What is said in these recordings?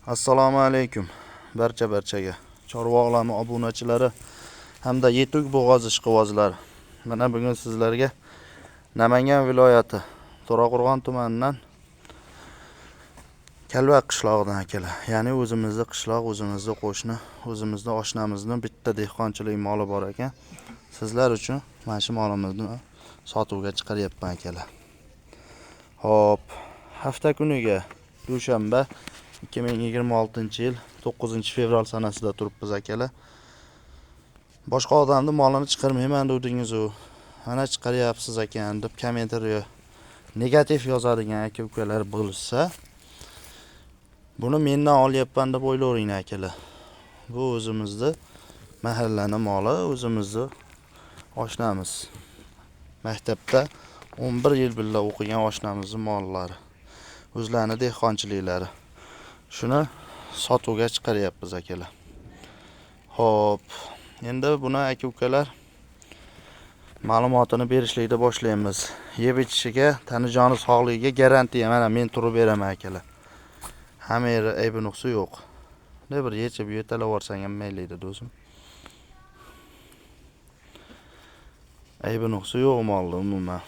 Assalomu alaykum barchaga. Chorva olami obunachilari hamda yetuk bo'g'oz ishqibozlari. Mana bugun sizlarga Namangan viloyati To'raqo'rg'on tumanidan Kalva qishlog'idan akalar. Ya'ni o'zimizni qishloq, o'zimizni qo'shni, o'zimizni oshnamizni bitta dehqonchilik moli bor ekan. Sizlar uchun mana shu molimizni sotuvga chiqaryapman akalar. Xo'p, hafta kuniga dushanba 2026-yil 9-fevral sanasida turibmiz akalar. Boshqa odamni molini chiqarmayman dedingiz u. Mana chiqaryapsiz ekan deb kommentariya negativ yozadigan aka ukalar bo'lsa, buni mendan olyapman deb o'ylayveringlar akalar. Bu o'zimizni mahallani moli, o'zimizni oshnamiz. Maktabda 11 yil birga o'qigan oshnamizning mollari. O'zlarini dehqonchiliklari. Shuni sotuvga chiqaryapmiz akalar. Xo'p, endi buni aka ukalar ma'lumotini berishlikda boshlaymiz. Yeb ichishiga, tani joni sog'ligiga garantiya mana men turib beraman akalar. Hamma yeri aybi nuqsi yo'q. Ne bir yechib yo'talab yuborsang ham mayli edi do'stim. Aybi nuqsi yo'q molni umuman.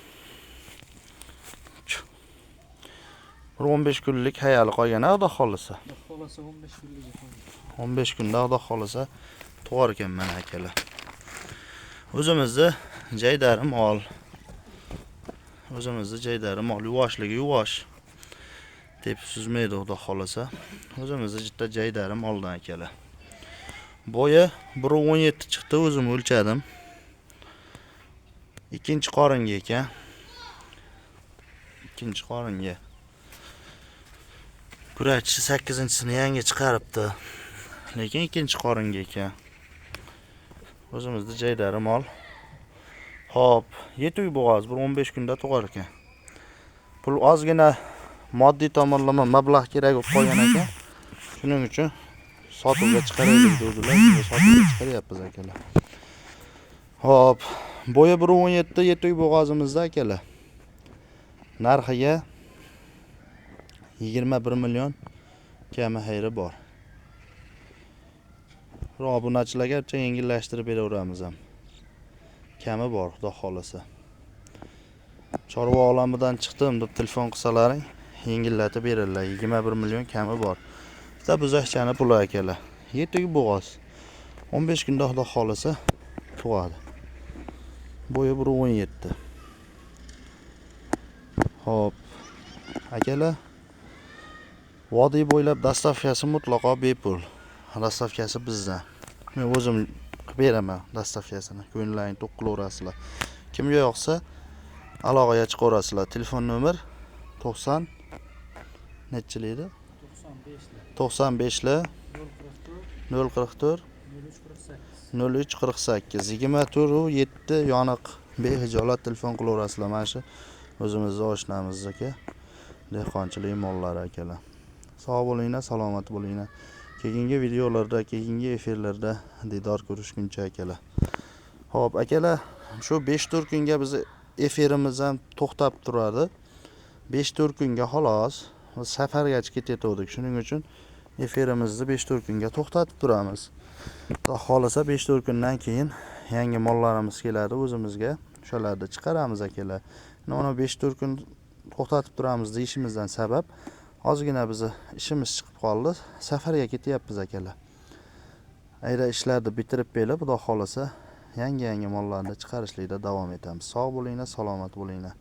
Bir 15 kunlik hayali qolgan, xudo xolisa. Xolasa 15 kunlik qolgan. 15 kunda xudo xolisa tug'ar ekan mana akalar. O'zimizni jaydari mol. O'zimizni jaydari mol, yuvoshligi yuvosh. Deb suzmaydi xudo xolisa. O'zimizni jitta jaydari moldan akalar. Bo'yi 1.17 chiqdi, o'zim o'lchadim. Ikkinchi qoringa ekan. Ikkinchi qoringa. Kurachisi 8-chisini yangi chiqaribdi. Lekin ikkinchi qoringa ekan. O'zimizni jaydari mol. Xo'p, yetuk bo'g'oz bir 15 kunda tug'ar ekan. Pul ozgina moddiy tomonlama mablag' kerak bo'lib qolgan ekan. Shuning uchun sotuvga chiqaraylik dedilar. Sotuvga chiqaryapmiz akalar. Xo'p, bo'yi 1.17 yetuk bo'g'ozimizda akalar. Narxiga 21 million kami xayri bor. Bir obunachilarga ancha yengillashtirib beraveramiz ham. Kami bor, xudo xolasa. Chorva olamidan chiqdim deb telefon qilsalaring, yengillatib beradilar. 21 million kami bor. Bitta buzakchani puli akalar. Yetuk bo'g'oz. 15 kunda xudo xolasa tug'adi. Bo'yi 1.17. Xo'p, akalar, vodiy bo'ylab dastavkasi mutlaqo bepul. Dastavkasi bizdan. Men o'zim qilib beraman dastavkasini. Ko'ngllaring to'q qilaverasizlar. Kimga yoqsa aloqaga chiqaverasizlar. Telefon nomer 90 nechilik edi? 95 lar. 95 lar 044 044 0348. 0348 24 7 yoniq behijolat telefon qilaverasizlar. Mana shu o'zimizni oshnamizniki dehqonchilik mollari akalar. Sog' bo'linglar, salomat bo'linglar. Keyingi videolarda, keyingi efirlarda diydor ko'rishguncha akalar. Xo'p, akalar, shu 5-4 kunga biz efirimiz ham to'xtab turadi. 5-4 kunga xolos. Biz safarga chiqib ketayotgandik. Shuning uchun efirimizni 5-4 kunga to'xtatib turamiz. Xudo xolasa 5-4 kundan keyin yangi mollarimiz keladi o'zimizga. O'shalarni chiqaramiz akalar. Mana 5-4 kun to'xtatib turamiz deyishimizdan sabab ozgina bizni ishimiz chiqib qoldi. Safarga ketyapmiz akalar. Ayra ishlarni bitirib kelib, xudo xolasa yangi-yangi mollarni chiqarishlikda davom etamiz. Sog' bo'linglar, salomat bo'linglar.